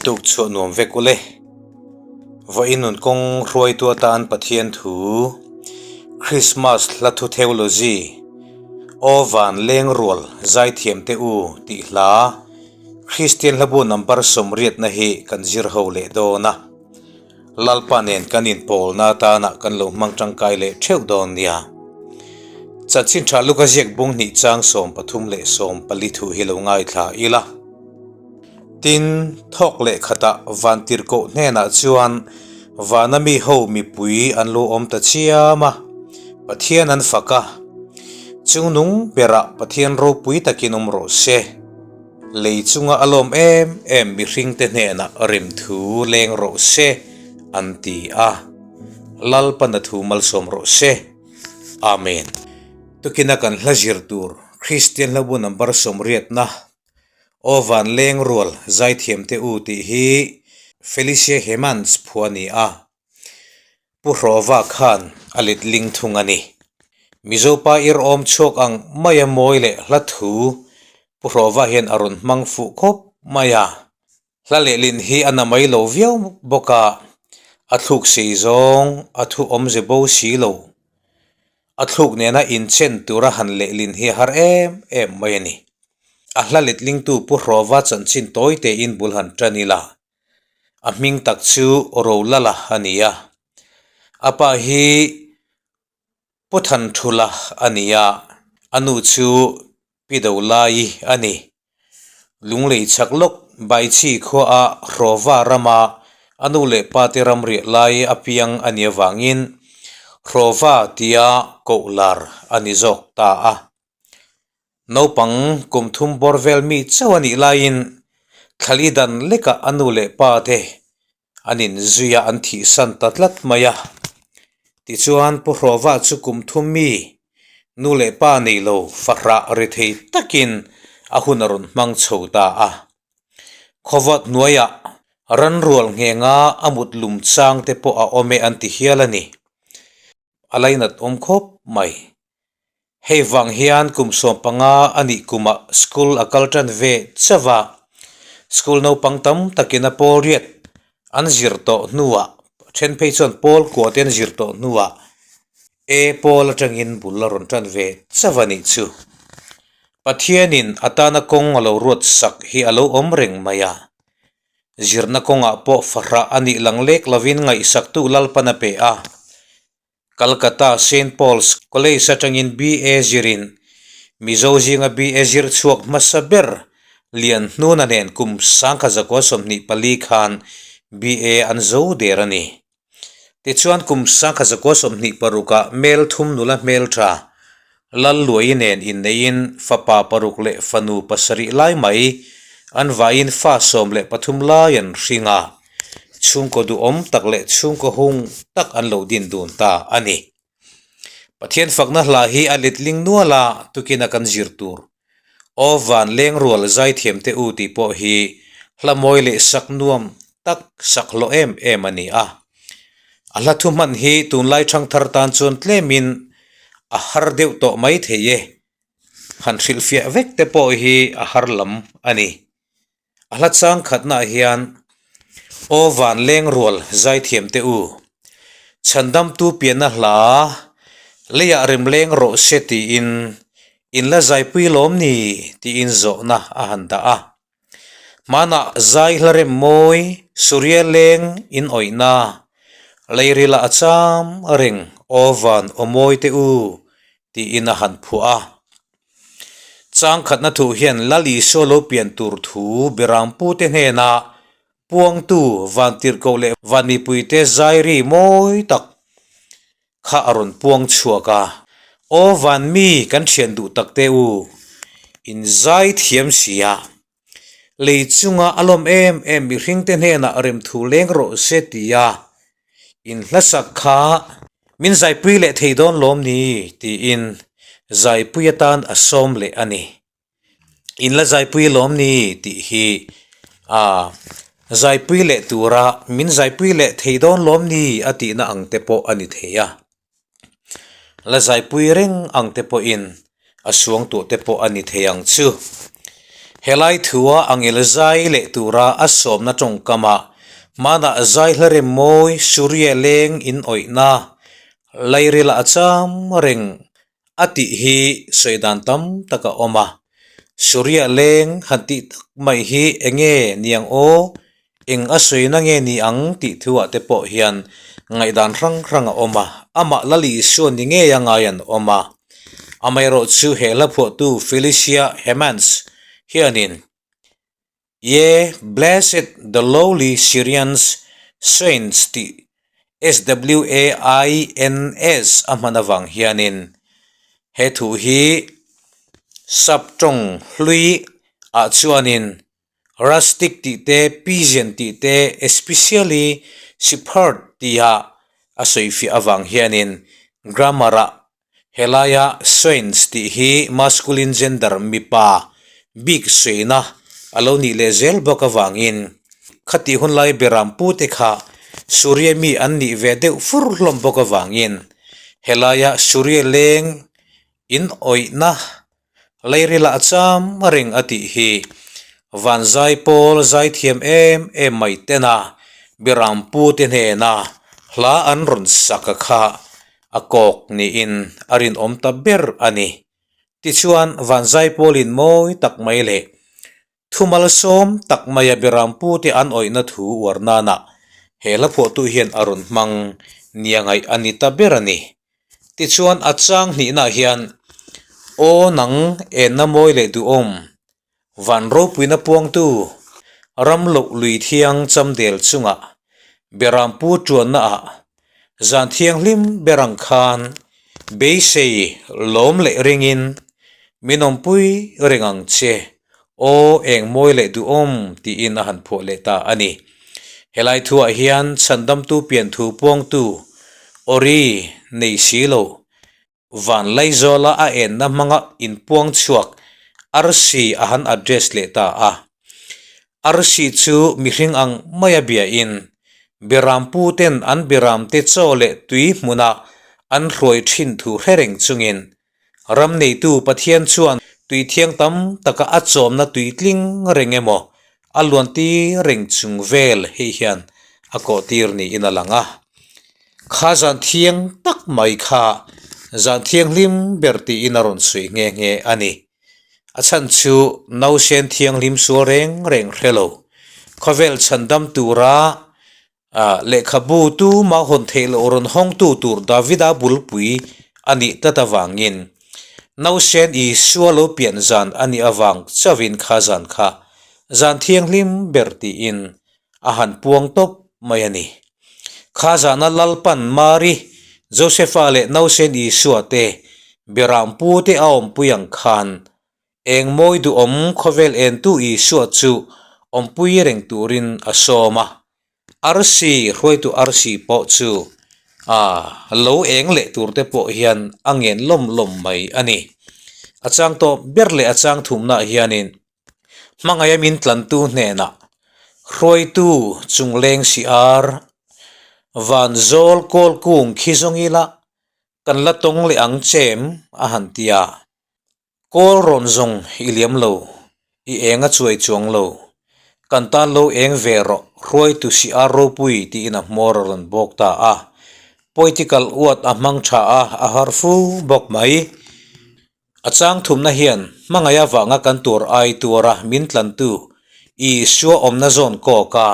Tuk chhuah nuam vek ule. Vawiin nun kawng hruaitu atan Pathian thu, Krismas hla thu theology, Aw van leng rual zaithiam te u tih hla Kristian hlabu number sawmriatna hi kan zir ho leh dawn a. Lalpa nen kan inpawlna atana kan lo hmang tangkai leh theuh dawn nia. Chanchin tha Luka ziak bung hnih chang 13 leh 14 thu hi lo ngaithla ila. Tin, thawk leh khatah Vantirhkoh hnenah chuan vana mi ho mipui an lo awm ta chiam a, Pathian an fak a. Chungnung berah Pathian ropui takin awm rawh se. Lei chunga a lawm em em mihringte hnenah remthu leng rawh se, an ti a. Lalpana thu malsawm rawh se. Amen. Tukina kan hla zir tur Kristian hlabu number sawmriatna Aw van leng rual zaithiam te u tih hi Felicia Hemans phua a ni a, Pu Hrawva khan a let ling thung a ni. Mizopa ir awm chhuak ang maia mawi leh hla thu Pu Hrawva hian a rawn hmang fuh khawp mai a. Hla lehlin hi a na mai lo viau bawk a, a thluk sei zawng a thu awmze bo si lo. A thluk nena inchen tura han lehlin hi a har em em mai a ni. A hla letlingtu Pu Hrawva chanchin tawi tein bul han tan ila, a hming tak chu Rolala a ni a. A pa hi Pu Thanthula a ni a, a nu chu Pi Dolaii a ni. Lunglei chhak lawk Baichhi khuaah Hrawva rama a nu leh pa te ram riah lai a piang a nih avangin Hrawva tia koh lar a ni zawk ta a. Naupang kum thum bawr vel mi chauh a nih laiin thlali dan lekah a nu leh pa te An inzui a, an thihsan ta tlat mai a. Tichuan, Pu Hrawva chu kum thum mi, nu leh pa nei lo fahrah ri thei takin a hun a rawn hmang chho ta a. Khawvawt hnuaiah ran rual nghenga a mut lum chang te pawh a awm e an ti hial a ni. A lainat awm khawp mai. Hei vang hian kum 15 a nih kumah school a kal tan ve chauh a, school naupang tam takin a pawl riat an zir tawh hnuah then phei chuan pawl kua te an zir tawh hnuah A pawl atangin bul a rawn tan ve chauh a nih chu. Pathianin a tana kawng a lo ruat sak hi a lo awm reng mai a. Zirna kawngah pawh fahrah a nih lang lek lovin ngaihsaktu Lalpan a pe a. Calcutta Saint Paul's College atangin BA zirin Mizo zinga BA zir chhuak hmasa ber Lian Hnuna nen kum 1924 khan BA an zo der a ni. Tichuan kum 1926 ah Mel thum nula hmeltha Lalluai nen inneiin fapa paruk leh fanu pasarih lai mai an vaiin fa 13 lai an hring a, chhungkaw duhawm tak leh chhungkaw hung tak an lo din dun ta a ni. Pathian fakna hla hi a letling nual a, tukin a kan zir tur. Aw van leng rual zaithiam te u tih pawh hi hla mawi leh sak nuam tak sak hlawh em em a ni a. A hla thu hman hi tunlai thangthar tan chuan tlemin a har deuh tawh mai thei e. Han hrilhfiah vek te pawh hi a har lam a ni. A hla chang khatnaah hian Aw van leng rual zaithiam te u, chhandamtu pianna hla leiah rem leng rawh se tiin in la zaipui lawm ni tiin zawhna a han dah a. Hmanah zai hla rem mawi Surya leng in awihna leirila a cham reng Aw van aw mawi te u tiin a han phuah a. Chang khatna thu hian Lal Isua lo pian tur thu Berampute hnena puangtu Vantirhkoh leh Van mipuite zairi mawi tak kha a rawn puang chhuak a. Aw van mi kan thian duh tak te u, in zai thiam si a. Lei chunga a lawm em em mihringte hnenah remthu leng rawh se tia in hlasak kha min zaipui leh thei dawn lawm ni tiin zaipui atan a sawm leh a ni. In la zaipui lawm ni tih hi a zaipui leh tura min zaipui leh thei dawn lawm ni a tihna ang te pawh a ni thei a. La zaipui reng ang te pawhin a suang tuah te pawh a ni thei ang chu. Helai thua angel zai leh tura a sawmna tawngkamah hmanah zai hla rem mawi Suria leng in awihna lairil a cham reng a tih hi sawi dan tam tak a awm a. Suria leng han tih tak mai hi eng nge niang aw? Eng a sawi na nge ni ang tih thuah te pawh hian ngaihdan hrang hrang a awm a, amah Lal Isua ni ngei a ngai an awm a. Amaherawhchu he hla phuahtu Felicia Hemans hianin, Ye blessed the lowly Syrians saints tih SWAINS a hman avang hianin he thu hi sap tawng hlui ah chuanin Rustic tih te, Pigeon tih te, especially Shepherd tiha a sawifiah avang hianin grammar-ah helaia swains tih hi masculine gender mipa bik sawina a lo nih leh zel bawk avangin khatih hunlai beram pute kha Suria mi an nih ve deuh fur hlawm bawk avangin helaia Suria leng in awihna Leirila a cham reng a tih hi van zai pawl zai thiam em em mai tena Birampu te hnena hla an rawn sak a kha a kawk niin a rinawm ta ber a ni. Tichuan van zai pawlin mawi tak mai leh Thumal sawm tak maia Birampu te an awihna thu uar nana he hla phuahtu hian a rawn hmang nia ngaih a ni ta ber a ni. Tichuan a chang hnihnaah hian Aw nang enna mawi leh duhawm, van ropuina puangtu, ram loh lui thiang chamdel chungah Birampu tuannaah zan thianghlim ber ang khan beisei lawm leh ringin min awmpui reng ang che. Aw eng mawi leh duhawm tiin a han phuah leh ta a ni. Helai thuah hian chhandamtu pianthu puangtu Ori nei si lo van Laizawla a enna hmanga inpuang chhuak arsi a han address leh ta a. Arsi chu mihring ang maia biain Berampu ten an beramte chaw leh tui hmuna an hruai thin thu hre reng chungin Ram neitu Pathian chuan tui thiang tam taka a chawmna tui tling reng emaw a luan tir reng chung vel hei hian a kawh tir niin a lang a. Kha zan thiang tak mai kha zan thianghlim ber tiin a rawn sawi nghe nghe a ni. A chhan chu nausen thianghlim sual reng reng hre lo, khawvel chhandam tura Ah, lehkhabu tuma hawn theih loh rawn hawngtu tur Davida bulpui a nih tlat avangin nausen Isua lo pian zan a nih avang chauhin kha zan kha zan thianghlim ber tiin a han puang tawp mai a ni. Kha zana Lalpan Mari, Josefa leh nausen Isua te Berampu te a awmpui ang khan Eng mawi duhawm khawvel entu Isua chu awmpui reng turin a sawm a. Arsi, hruaitu arsi pawh chu a lo eng leh turte pawh hian a ngen lawm lawm mai a ni. A chang tawp ber leh a chang thumnaah hianin hmangaih a min tlantu hnenah hruaitu chungleng si ar van zawl kawl kung khi zawng ila kan la tawng leh ang chem a han ti a. Kawl rawn zawng i liam lo, i eng a chuai chuang lo. Kan tan lo eng ve rawh, hruaitu si ar ropui tiin a hmawr a rawn bawk ta a. Poetical uat a hmang tha a, a har fu bawk mai. A chang thumna hian hmangaih avanga kan tur ai tuara min tlantu Isua awmna zawn kawk a,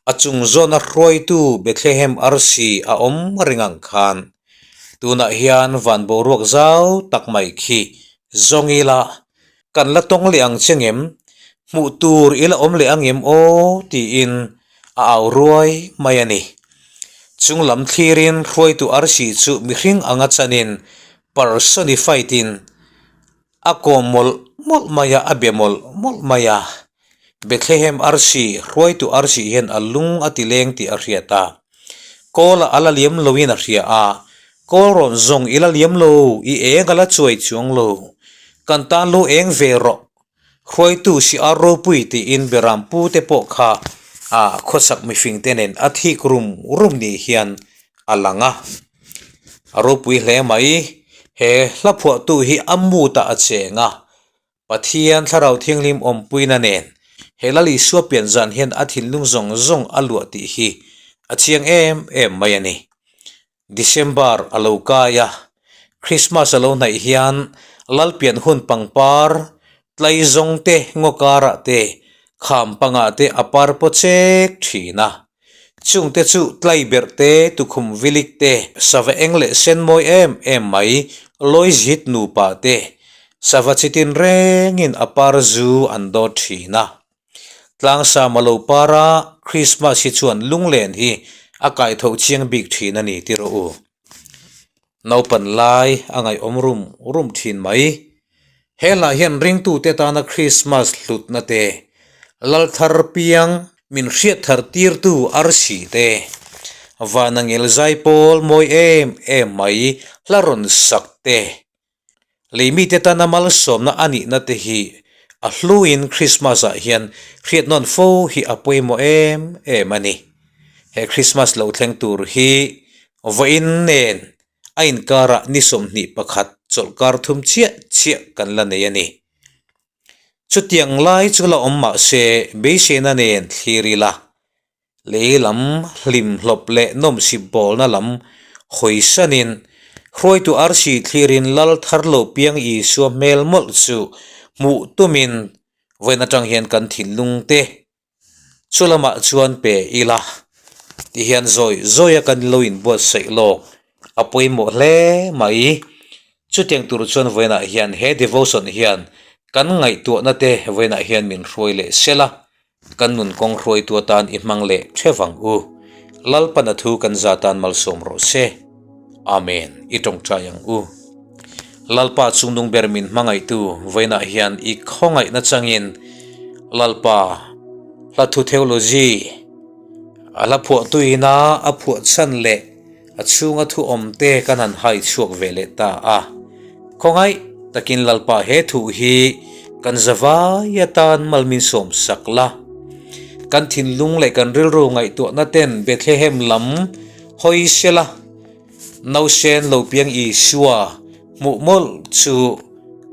a chung zawna hruaitu Bethlehem arsi a awm reng ang khan Tunah hian van boruak zau tak mai khi zawng ila kan la tawng leh ang che ngem, hmuh tur ila awm leh ang em aw tiin a au ruai mai a ni. Chung lam thlirin hruaitu arsi chu mihring anga chanin personified in a kawm mawlh mawlh mai a, a be mawlh mawlh mai a. Bethlehem arsi, hruaitu arsi hian a lung a ti leng tih a hriat a. Kawl a la liam loin a hria a, Kawl rawn zawng i la liam lo, i eng a la chuai chuang lo. Kan tan lo eng ve rawh, hruaitu si ar ropui tiin Beram pu te pawh kha a khawsak mifing te nen a thik rum rum ni hian a lang a. A ropui hle mai, he hla phuahtu hi a mood ah a cheng a. Pathian Thlarau Thianghlim awmpuina nen he Lal Isua pian zan hian a thinlung zawng zawng a luah tih hi a chiang em em mai a ni. December a lo kai a, Christmas a lo hnaih hian Lal pian hun pangpar tlai zawng te ngaw karah te kham pangah te a par paw chek thin a. Chungte chu tlaiberh te, tukhum vilik te, sava eng leh sen mawi em em mai, lawi zit nupa te, sava chi tin rengin a par zu an dawt thin a. Tlangsam a lo par a, Krismas hi chuan lunglen hi a kaitho chiang bik thin a ni ti rawh u. Naupan lai a ngaihawm rum rum thin mai. He hlah hian ringtute tana Krismas hlutna te, Lalthar piang min hriat thar tirtu arsi te, vana ngel zai pawl mawi em em mai hla rawn sak te, lei mite tana malsawmna a nihna te hi a hluin Krismas ah hian hriat nawn fo hi a pawimawh em em a ni. He Krismas lo thleng tur hi vawiin nen a inkarah ni 21 chawlhkar thum chiah chiah kan la nei a ni. Chutiang lai chu la awm mah se beiseina nen thlir ila, lei lam hlim hlawp leh nawmsip bawlna lam hawi sanin hruaitu arsi thlirin lal thar lo piang Isua hmel mawlh chu hmuh tumin vawiin atang hian kan thinlung te Chu lamah chuan pe ila ti hian zawi zawi a kan lo inbuatsaih lawk a pawimawh hle mai. Chutiang tur chuan vawiinah hian he devotion hian kan ngaihtuahna te vawiinah hian min hruai leh sel a, kan nun kawng hruaitu atan i hmang leh theuh ang u. Lalpana thu kan za tan malsawm rawh se. Amen. I tawngtai ang u. Lalpa chungnung ber min hmangaihtu vawiinah hian i khawngaihna changin Lalpa hlathu theology a hla phuahtuina a phuah chhan leh a chhunga thu awmte kan han hai chhuak ve leh ta a. Khawngaih takin Lalpa he thu hi kan zavai atan mal min sawm sak la. Kan thinlung leh kan rilru ngaihtuahna ten Bethlehem lam hawi sela. Nausen lo piang Isua hmuh mawlh chu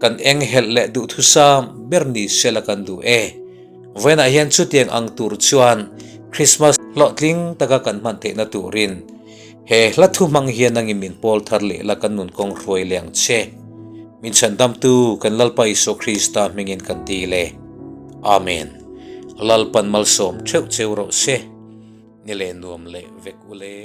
kan eng helh leh duhthusam ber ni sela kan duh e. Vawiinah hian chutiang ang tur chuan Krismas hlawhtling taka kan hman theihna turin he hla thu hmang hian nangin min pawl thar leh la kan nun kawng hruai leh ang che. Min chhandamtu kan Lalpa Isua Krista hmingin kan ti le. Amen. Lalpan malsawm theuh cheu rawh se. Ni leh nuam leh vek u le.